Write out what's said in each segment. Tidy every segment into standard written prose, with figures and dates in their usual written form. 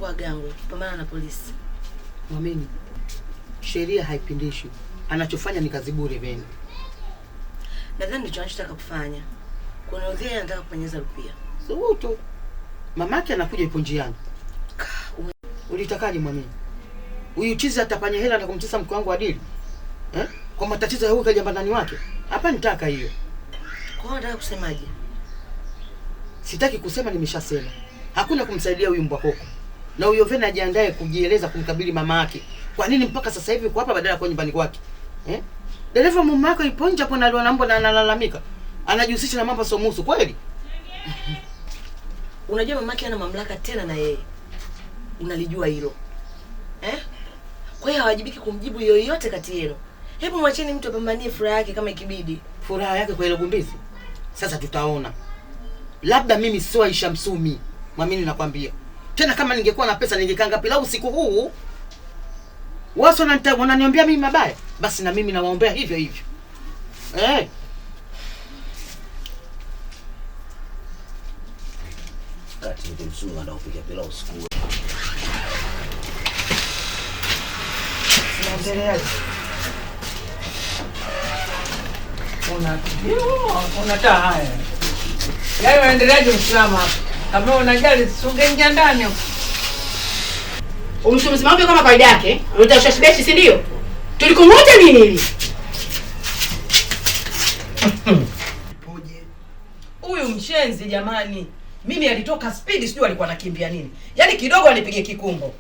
Chukua gangwe, pambana na polisi. Mwamini, sheria haipindishi. Anachofanya ni kazi bure Veni. Nadhani ndicho anachotaka kufanya. Kuna udhia anataka kupenyeza rupia. Subutu. Mamake anakuja ipo njiani. Ulitakaje Mwamini? Huyu chizi atapanya hela na kumtesa mke wangu Adili? Eh? Kwa matatizo ya huyu kaja ndani wake. Hapa nitaka hiyo. Kwa hiyo nataka kusemaje? Sitaki kusema, nimeshasema. Hakuna kumsaidia huyu mbwa koko. Na huyo Vena ajiandae kujieleza kumkabili mama yake. Kwa nini mpaka sasa hivi uko hapa badala ya kuwa nyumbani kwake? Eh? Dereva mume wako ipo nje hapo na aliona mambo na analalamika. Anajihusisha na mambo somusu kweli? Unajua mamake ana mamlaka tena na yeye. Unalijua hilo. Eh? Kwa hiyo hawajibiki kumjibu yoyote kati yenu. Hebu mwacheni mtu apambanie furaha yake kama ikibidi. Furaha yake kwa ile gumbizi. Sasa tutaona. Labda mimi sio Aisha Msumi. Mwamini nakwambia. Tena kama ningekuwa na pesa ningekanga pilau usiku huu. Wao wananiambia mimi mabaya, basi na mimi nawaombea hivyo hivyo. Eh. Kati ndio Msumi anaopiga pilau usiku. Tunaendeleaje? Unataa haya. Yaani unaendeleaje usalama hapa? Kama unajali ungeingia ndani huko. Mtu mzima wake kama kawaida yake, utashashibeshi si ndio? Tulikunguta nini hivi? Poje. Huyu mshenzi jamani. Mimi alitoka speed sijui alikuwa anakimbia nini. Yaani kidogo anipige kikumbo.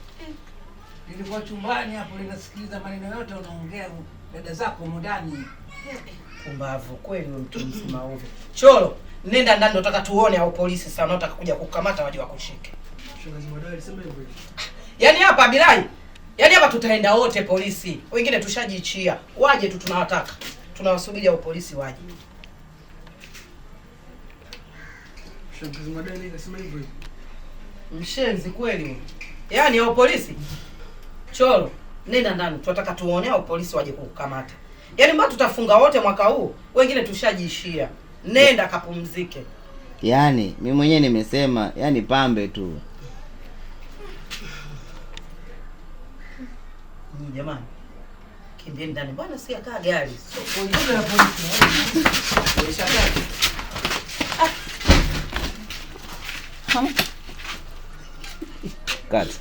Nilikuwa chumbani hapo ninasikiliza maneno yote unaongea dada zako huko ndani. Pumbavu kweli wewe mtu mzima ovyo. Cholo, nenda ndani nataka tuone au polisi sana wanataka kuja kukamata waje wakushike. Shangazi Mwadai alisema hivyo. Yaani hapa Bilai. Yaani hapa tutaenda wote polisi. Wengine tushajichia. Waje tu tunawataka. Tunawasubiri au polisi waje. Shangazi Mwadai naye kasema hivyo. Mshenzi kweli. Yaani au polisi. Cholo, nenda ndani tunataka tuone au polisi waje kukukamata. Yaani mbona tutafunga wote mwaka huu? Wengine tushajiishia. Nenda kapumzike. Yaani mimi mwenyewe nimesema, yaani pambe tu. Ni jamani. Kimbieni ndani. Bwana si akaa gari. Sio polisi. Polisi. Kati.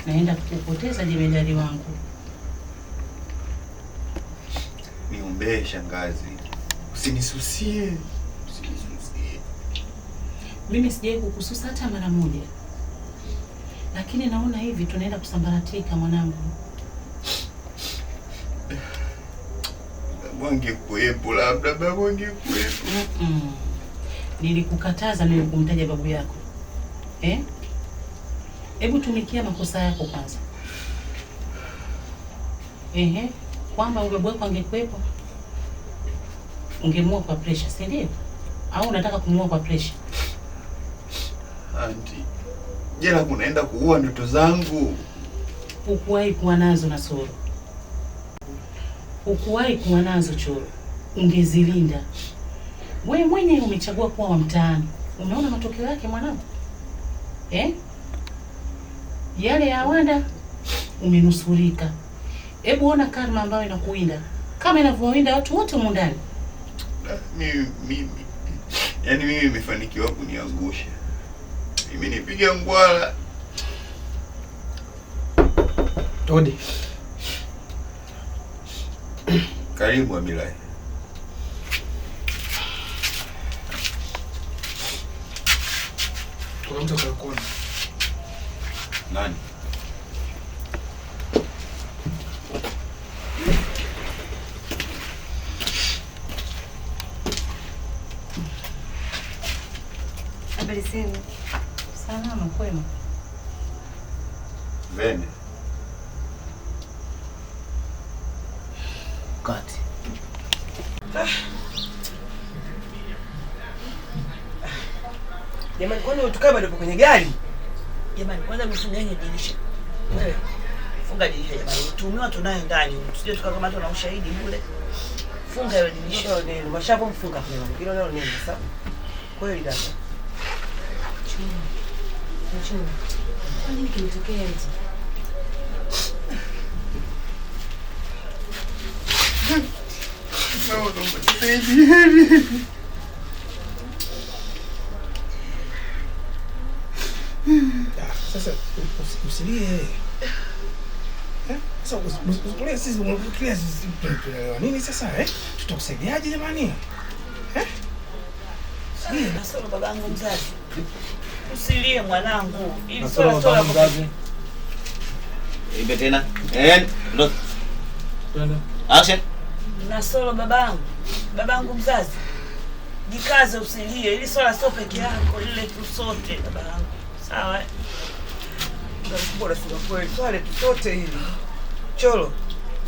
Naenda kukupoteza jemedari wangu. Niombee shangazi. Usinisusie. Usinisusie. Mimi sijawahi kukususa hata mara moja. Lakini naona hivi tunaenda kusambaratika mwanangu. Babu angekuwepo labda, babu angekuwepo. Nilikukataza mimi kumtaja babu yako. Eh? Hebu tumikia makosa yako kwanza. Ehe, kwamba babu yako angekuwepo ungemua kwa pressure, si ndio? Au unataka kumua kwa pressure? Auntie, jela kunaenda kuua ndoto zangu. Hukuwahi kuwa nazo na Soro. Hukuwahi kuwa nazo Choro. Ungezilinda. Wewe mwenyewe umechagua kuwa wa mtaani. Umeona matokeo yake mwanangu? Eh? Yale ya Wanda umenusurika. Hebu ona karma ambayo inakuinda. Kama inavyowinda watu wote humu ndani. Mimi. Yaani mimi nimefanikiwa kuniangusha. Imenipiga ngwala. Todi. Karibu Amilai. Kuna mtu akakuona. Nani? Habari zenu? Salama, kwema. Vene. Kati. Jamani, kwani tukae bado kwenye gari? Jamani, kwanza mfungeni dirisha. Wewe funga dirisha jamani. Mtuhumiwa tunaye ndani. Tusije tukakamatwa na ushahidi bure. Funga hiyo dirisha. Neno, mashavu mfunga kwa nini? Hilo neno neno sasa. Kweli dada. Mchungu. Kwa nini kimetokea eti? Mama, naomba nisaidie. Sasa usilie. Sasa usilie, sisi unafikiria sisi tunaelewa nini sasa eh? Tutakusaidiaje jamani? Eh? Nasolo babangu mzazi. Usilie mwanangu. Ili swala swala mzazi. Ibe tena. Ndo. Twende. Action. Nasolo babangu. Babangu mzazi. Jikaze usilie. Ili swala sio peke yako, ile tu sote babangu. Sawa? Bora sio kweli. Swala letu sote hili. Cholo.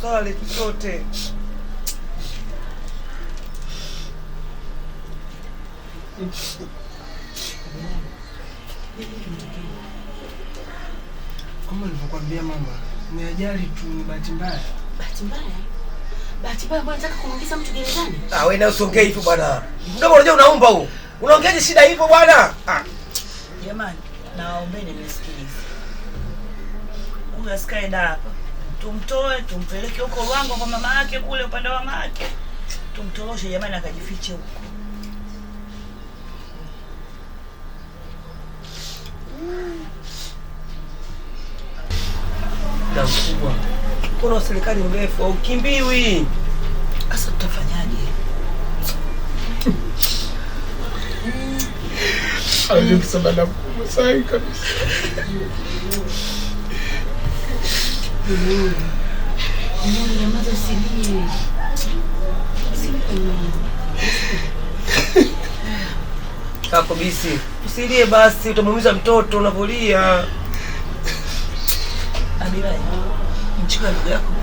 Swala letu sote. Kama nilivyokuambia mama, ni ajali tu, ni bahati mbaya. Bahati mbaya? Bahati mbaya mbona nataka kumuingiza mtu gerezani? Ah, wewe na usiongee hivyo bwana. Mdomo unajua unaumba huo. Unaongeaje shida hivyo bwana? Ah. Jamani, nawaombeni nisikilize. Huyu asikae da hapa. Tumtoe, tumpeleke huko Ruangwa kwa mama yake kule upande wa mama yake. Tumtoroshe jamani akajifiche huko. Na mkubwa. Kuna serikali mrefu au kimbiwi. Sasa tutafanyaje? Hadi kusema na mkubwa sahi kabisa. Nyamaza usilie. Usilie. Kako bisi. Usilie basi, utamuumiza mtoto unavolia. Abilai, mchukue ndugu yako.